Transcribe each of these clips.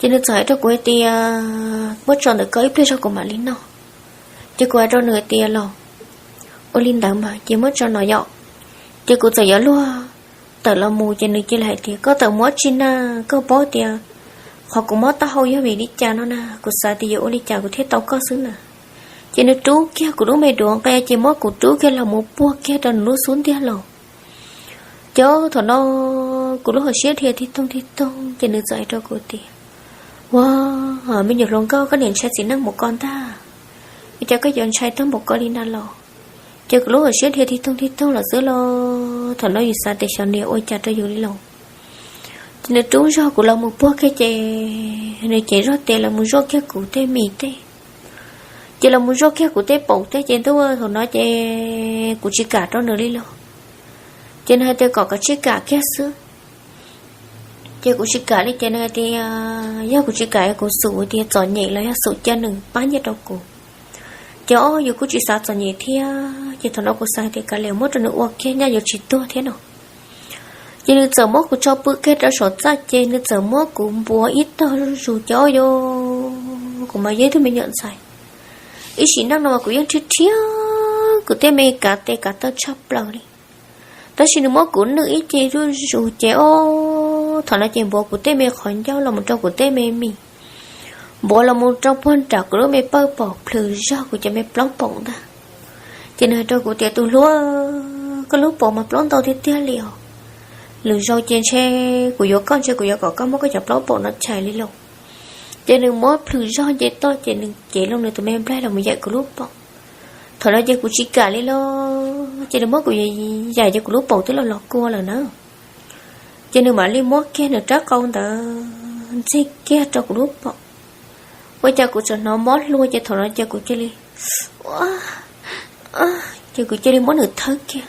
Ces nws txawm hais rau kuv hais tias, muab tso ntawm ko ib pliag zog kuv mam li noj. Ces kuv hais rau nws hais tias, los, ua li ntawd mas ces muab tso no yom. Ces kuv txawm yuav luag tawm los mus ces nws cia li hais tias, koj tawm mus ua dab tsi na, koj paub tias qhov kuv mob taub hau yog vim li cas no na, kuv xav tias yuav ua li cas kuv thiaj tau koj xwb na. Ces nws rub kiag kuv lub me duav nqe ces muab kuv rub kiag los mus puag kiag rau nws lub xub ntiag los. Ces thaum no kuv lub hauv siab dhia tig toog tig toog ces nws txawm hais rau kuv tias, ua, me nyuam hluas nkauj, koj niam ntshai txiv neej npaum ko ntag, ua cas koj yuav ntshai tag npaum ko li na los? Ces kuv lub hauv siab dhia tig toog tig toog los xwb los thaum no yus xav tias xyov nws yuav ua cas rau yus li los. Ces nws rub zog kuv los mus puag kiag ces nws cev zog tes los mus zuaj kiag kuv tej mis tej, ces los mus zuaj kiag kuv tej paum tej ces ntuj, thaum no ces kuv tsis kam rau nws li los. Ces nws hais tias kom koj tsis kam kiag xwb. Ces kuv tsis kam li ces nws hais tias yog kuv tsis kam kuv xum tias txom nyem los yog xum cia nws pab nyiaj rau kuv. Ces o, yus kuj tsis xav txom nyem thiab ces thaum no kuv xav hais tias kav liam muab rau nws ua kiag nyaj yuav tsis tuag thiab no. Ces nws txawm muab kuv tso pw kiag rau saum txaj ces nws txawm muab kuv npuav ib tog zuj zus ces o, yus, kuv mas yog ib tug me nyuam ntxhais, ib sim neej no mas kuv yeej rhiab rhiab kuv tej me kav tes kav taw tshaj plaws li. Tab sis nws muab kuv nwj ib ce zuj zus ces o, thaum no ces npuav kuv tej me qhov ncauj los mus rau kuv tej me mis, npuav los mus rau puag nram kuv lub me pawj paum plhws zog kuv cov me plaub paum ntag. Ces nws hais rau kuv tias, tus hluas, koj lub paum mas plaub ntau tiag tiag li os. Lwm zaus ces ntshe kuv yuav koj ntshe kuv yuav kom koj muab koj cov plaub paum no chais li lauj. Ces nws muab plhws zog nce toj ces nws cev loo nws tus me nplaig los mus yaim kuv lub paum. Thaum no ces kuv tsis kam li lauj, ces nws muab kuv yaim ces kuv lub paum twb los los kua lawm na. Ces nws mam li muab kiag nws rab qau ntawd ntxig kiag rau kuv lub paum. Ua cas kuv txawm hnov mob hlua ces thaum no ces kuv cia li, ces kuv cia li muab nws thawb kiag.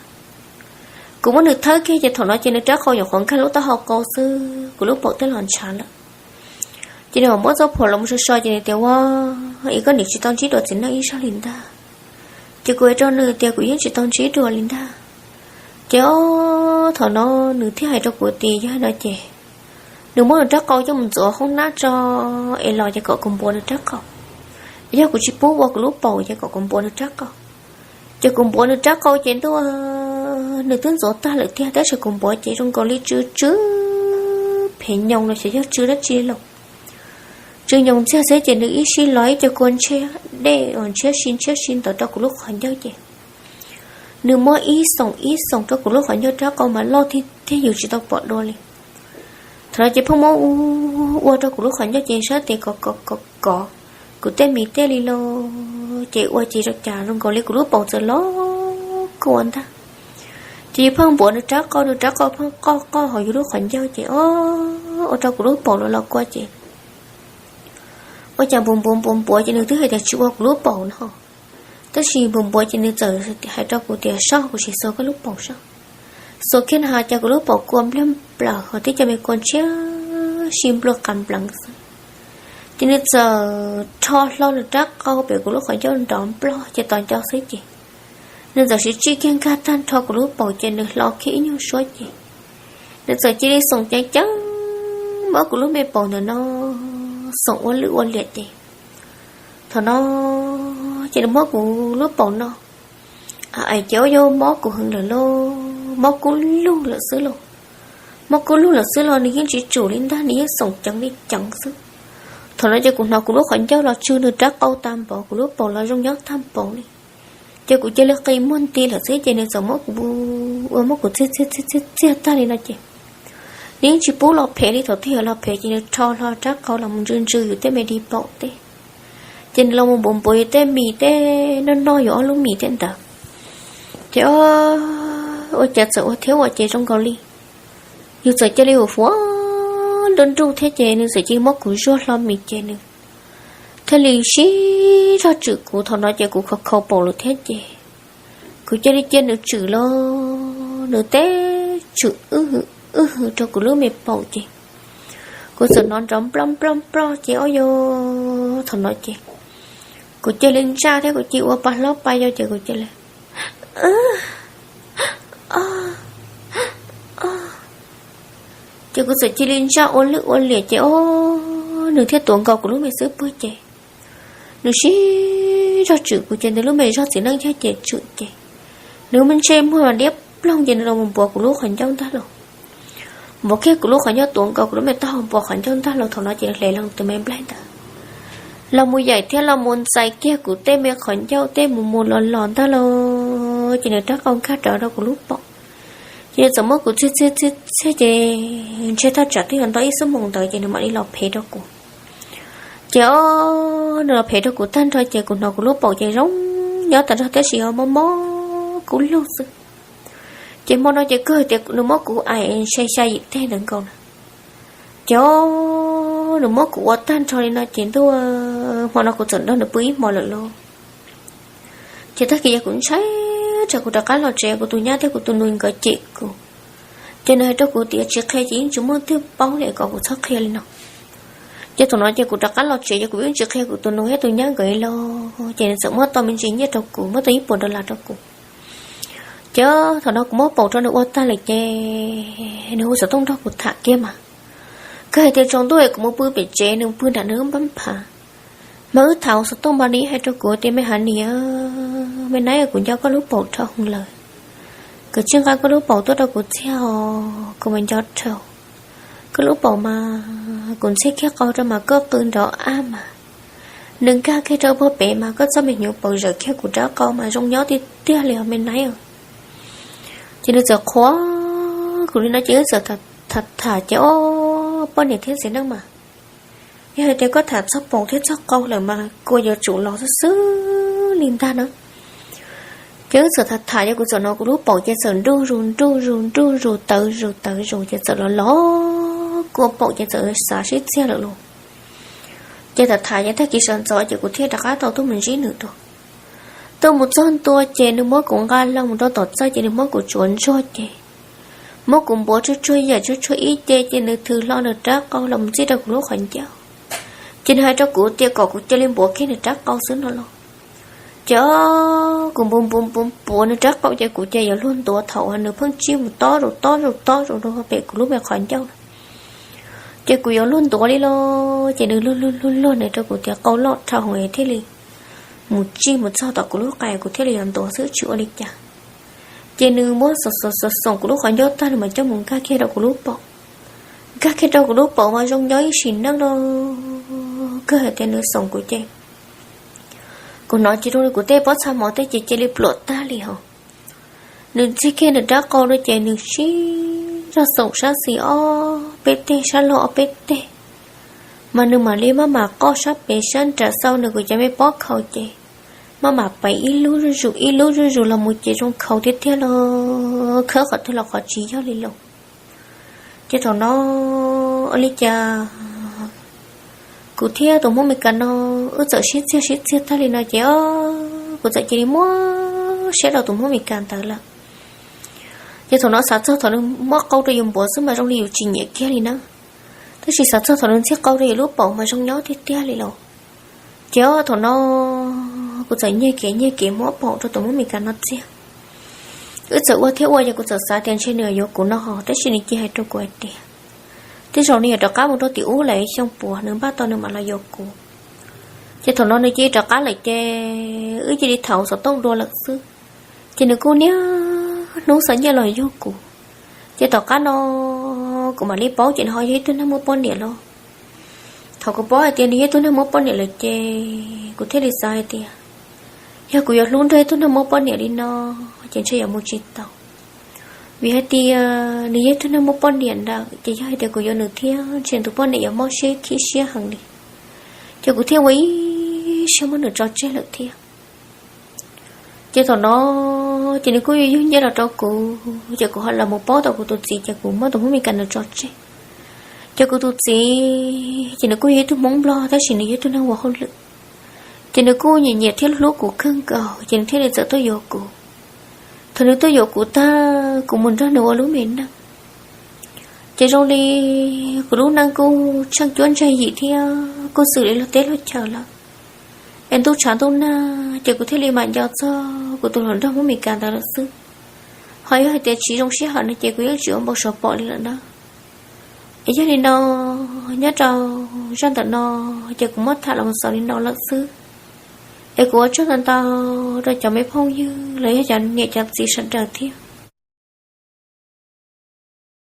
Kuv muab nws thawb kiag ces thaum no ces nws rab qau nyuam qhuav nkag lub taub hau qau xwb kuv lub paum twb los ntshav lawm. Ces nws mam muab txoj phuam los mus so so ces nws tias, ua, es koj niam tsis tau ntsib dua txiv neej ib zaug li ntag. Ces kuv hais rau nws tias kuv yeej tsis tau ntsib dua li ntag. Ces o, thaum no nws thiaj hais rau kuv tias yog no ces nws muab nws rab qau coj mus ntxuav hoob nab tso es los ces kom kuv npuav nws rab qau. Yog kuv tsis pub ua kuv lub paum ces kom kuv npuav nws rab qau. Ces kuv npuav nws rab qau ces ntuj, nws twb ntxuav tag lawm tiag tab sis kuv npuav ces zoo nkaus li tsw tsw phem nyoos los xyov yog tsw dab tsi los. Tsw nyoos ntxiag xwb ces nws ib sij los ib co kua ntshiab dej uas ntshiab si ntshiab si ntawd rau kuv lub qhov ncauj ces nws muab ib xoom ib xoom rau kuv lub qhov ncauj rab qau mas loj tiag tiag yus tsis tau pom dua li. Thaum no ces pheej muab ua rau kuv lub qhov ncauj ces sab tes kov kov kov kov kuv tej mis tej li los ces ua ces zoo cas zoo nkaus li kuv lub paum txawm los kua ntag. Ces yus pheej npuav nws rab qau, nws rab qau pheej qoj qoj hauv yus lub qhov ncauj ces o, ua rau kuv lub paum los los kua ces ua cas npuav npuav npuav npuav ces nws twb hais tias tsis ua kuv lub paum no. Tab sis npuav npuav ces nws txawm hais rau kuv tias, soj, kuv sim xuas koj lub paum soj. Xuas kiag no cas kuv lub paum kua npliag nplaws hos twb cov me kua ntshiab si nplua qas npleev xwb. Ces nws txawm rho hlo nws rab qau pem kuv lub qhov ncauj nrov nplog ces tos nco xwb ces nws txawm siv tsij kiag nkag tag nrho kuv lub paum ces nws hlo kiag ib nyuag suab ces nws txawm cia li xoom ceev ceev, muab kuv lub me paum ntawm no xoom ua lwj ua liam ces thaum no ces nws muab kuv lub paum no ais ces ua yog mob kuv heev lawm lauj, mob kub lug lawm xwb lauj. Mob kub lug lawm xwb los nws yeej tsis tsum li ntag, nws yeej xoom ceev li ceev xwb. Thaum no ces kuv hnov kuv lub qhov ncauj los tsw nws rab qau tag npaum, kuv lub paum los zoo nyob tag npaum li. Ces kuv cia li qi muag nti lawm xwb ces nws txawm muab kuv ua muab kuv txiag txiag txiag txiag txiag tag li no ces nws yeej tsis pub los phem li, thaum twg yog los phem ces nws rho hlo rab qau los mus ntsw ntsw yus tej me di paum tej, ces nws los mus npuav npuav yus tej mis tej noj noj yus ob lub mis tej ntawd. Ces ua cas txawm ua thiab ua ces zoo nkaus li yus txawm cia li huv huav nruj nruj thiab ces nws txawm cia li muab kuv zuaj hlo mis ces nws thiaj li sib zog tswm kuv. Thaum no ces kuv khov khov paum lawm thiab ces kuv cia li cia nws tswm los nws teb tswm wb hwv wb hwv rau kuv lub me paum ces kuv txawm hnov nrov nploj nploj nploj ces ob yog thaum no ces kuv cia li ntsaj thiab kuv cia li ua pa hlob pa yau ces kuv cia li ces kuv txawm cia li ntsaj ua lwj ua liam ces ob nws thiaj tuav nkaus kuv lub me xub puag ces nws sib zog tswm kuv ces nws lub me zog txiv neej caj ces tswm ces nws me ntsej muag mas liab ploog ces nws los mus npuav kuv lub qhov ncauj ntag lauj. Npuav kiag kuv lub qhov ncauj, tuav nkaus kuv lub me taub hau npuav qhov ncauj ntag lauj. Thaum no ces nws hle los tus me nplaig ntawd los mus yaim thiab los mus ntxais kiag kuv tej me qhov ncauj tej mus mus los los ntag lauj. Ces nws rab qau nkag rawv rau kuv lub paum, ces nws txawm muab kuv txiag txiag txiag txiag ces ntshe thaj tsam twb yuav ntau ib xuab moos ntawd ces nws mam li los phem rau kuv. Ces o, nws los phem rau kuv tag nrho ces kuv hnov kuv lub paum ces zoo nyob tag nrho tab sis ho mob mob kub lug xwb. Ces hmo no ces kawg hais tias nws muab kuv aim ntshe xya yim teg ntawd nkaus na. Ces o, nws muab kuv ua tag nrho li no ces ntuj, hmo no kuv txawm nrog nws pw ib hmo lawm lauj. Ces tag kis yog kuv ntshai tsam kuv rov qab los tsev kuv tus nyab thiab kuv tus nus nkawd cem kuv. Ces nws hais rau kuv tias tsis qhia ces yeej tsis muaj leej twg paub li, kom kuv txhob qhia li no. Ces thaum no ces kuv rov qab los tsev ces kuv yeej tsis qhia kuv tus nus thiab tus nyab nkawd li los ces nws txawm muab tau me ntsis nyiaj rau kuv, muab tau ib puas dollar rau kuv. Ces thaum no kuv muab paum rau nws ua tag lawm ces nws hu xov tooj nrog kuv tham kiag mas, kawg hais tias tsaus ntuj es kuv mus pw pem tsev nws pw nram nws lub npab phav. Mas wb tham xov tooj mas nws hais rau kuv tias me hav niam, me nab, kuv nco koj lub paum dhau hwv lawm. Kuv tsis nqa koj lub paum tuaj rau kuv txiag os, kuv mas nco dhau. Koj lub paum mas kuv ntxig kiag qau rau mas koj qw nrov ab mas nws nkag kiag rau puag pem mas koj txoj me hnyuv paum zawm kiag kuv rab qau mas zoo nyob tiag tiag li os me nab. Ces nws txawm qhuas kuv li no ces wb txawm tham tham ces o, poj niam thiab txiv neej mas yog hais tias koj tham txog paum thiab txog qau lawm mas kua yuav tsum los xwb xwb li ntag na. Ces wb txawm tham tham ces kuv txawm hnov kuv lub paum ces txawm nruj zus nruj zus nruj zus tawv zus tawv zus ces txawm los los kua paum ces txawm xav sib txiag lawm lauj. Ces tham tham ces tag kis sawv ntxov ces kuv thiaj rov qab tau tuaj mus ntsib nws dua. Tuaj mus txog ntua ces nws muab kuv nqa los mus rau tom txaj ces nws muab kuv tsuav ntsuag ces muab kuv npuav tsuag tsuag yaim tsuag tsuag ib ce ces nws thws hlo nws rab qau los mus txij rau kuv lub qhov ncauj. Ces nws hais rau kuv tias kom kuv cia li npuav kiag nws rab qau xwb no los. Ces o, kuv npuav npuav npuav npuav nws rab qau ces kuv ces yuav luag ntuav thaum uas nws pheej tsij mus tob zus tob zus tob zus rau pem kuv lub me qhov ncauj na. Ces kuv yuav luag ntuav li los ces nws luag luag luag luag nws rau kuv tias qau loj dhau heev thiaj li mus tsij mus txog tom kuv lub qai kuv thiaj li yuav ntuav xwb tsis ua li cas. Ces nws muab xoom xoom xoom xoom kuv lub qhov ncauj tag nws mam coj mus nkag kiag rau kuv lub paum. Nkag kiag rau kuv lub paum mas zoo nyob ib sim neej los kawg hais tias nws xoom kuv ces kuv hnov cia li kuv tej pob txha mov tej ces cia li pluam tag li hos. Nws ntxig kiag nws rab qau rau ces nws sib zog xoom sab xis ob peb teg sab laug ob peb teg, mas nws mam li maj mam qoj sab pem sab nram xau nws kuv cov me pob khaus ces maj mam pais ib lub zuj zus ib lub zuj zus los mus ces zoo khaus tiag tiag los khawb qhov twg los qhov tsis yog li los. Ces thaum no ua li cas kuv thiab tus Hmoob Meskas no wb txawm sib txiag sib txiag tag li no ces o, kuv txawm cia li muab siab rau tus Hmoob Meskas ntawd lawm. Ces thaum no xav txog thaum nws muab qau rau yus npuav xwb mas zoo li yus tsis nyiam kiag li na, tab sis xav txog thaum nws ntxig qau rau yus lub paum mas zoo nyob tiag tiag li los. Ces o thaum no kuv txawm nyiag kev nyiag kev muab paum rau tus Hmoob Meskas no txiag. Wb txawm ua thiab ua ces kuv txawm xav tias ntshe nws yuav kuv no hos tab sis nws cia hais rau kuv hais tias tej zaum nws yuav rov qab mus rau tim ub lawm xyoo puas nws npaj tau nws mam los yuav kuv. Ces thaum no nws cia li rov qab lawm ces wb cia li tham xov tooj dua lawm xwb. Ces nws kuj niaj hnub xa nyiaj los yug kuv. Ces tom qab no kuv mam li paub ces nws ho yog ib tug neeg muaj poj niam lawm. Thaum kuv paub hais tias nws yog ib tug neeg muaj poj niam lawm ces kuv thiaj li xav hais tias yog kuv yuav hlub nrog ib tug neeg muaj poj niam li no ces ntshe yuav mus tsis tau. Vim hais tias nws yog ib tug neeg muaj poj niam ntawd ces yog hais tias kuv yuav nws thiab ntshe tus poj niam yuav mob siab khib siab heev li. Ces kuv thiaj ua ib siab muab nws tso tseg lawm thiab. Ces thaum no ces nws kuj yug nyiaj los rau kuv ces kuv ho los mus paub tau kuv tus txiv ces kuv muab tus Hmoob Meskas no tso tseg. Ces kuv tus txiv ces nws kuj yog ib tug Hmoob Nplog tab sis nws yog ib tug neeg ua hauj lwm. Ces nws kuj nyiam nyiam thiab hlub kuv kawg nkaus ces nws thiaj li txawm tuaj yuav kuv. Thaum nws tuaj yuav kuv tag kuv mus nrog nws ua lub me neej. Ces zoo li kuv lub neej kuj tsheej cuab ntseg yim thiab kuj xws li luag teb luag chaw lawm. Es ntuj tshav ntuj nag ces kuv thiaj li mam nco txog kuv tus hluas nraug Hmoob Meskas ntawd lawm xwb. Ho yog hais tias tsis zoo sij hawm no ces kuv yeej tsis ua npau suav pom li lawm na. Es yog li no nyob rau Zaj ntawm no ces kuv muab tham los xaus li no lawm xwb. Es kuv ua tsaug ntau ntau rau cov me phooj ywg los yog cov niam cov txiv sawv daws thiab.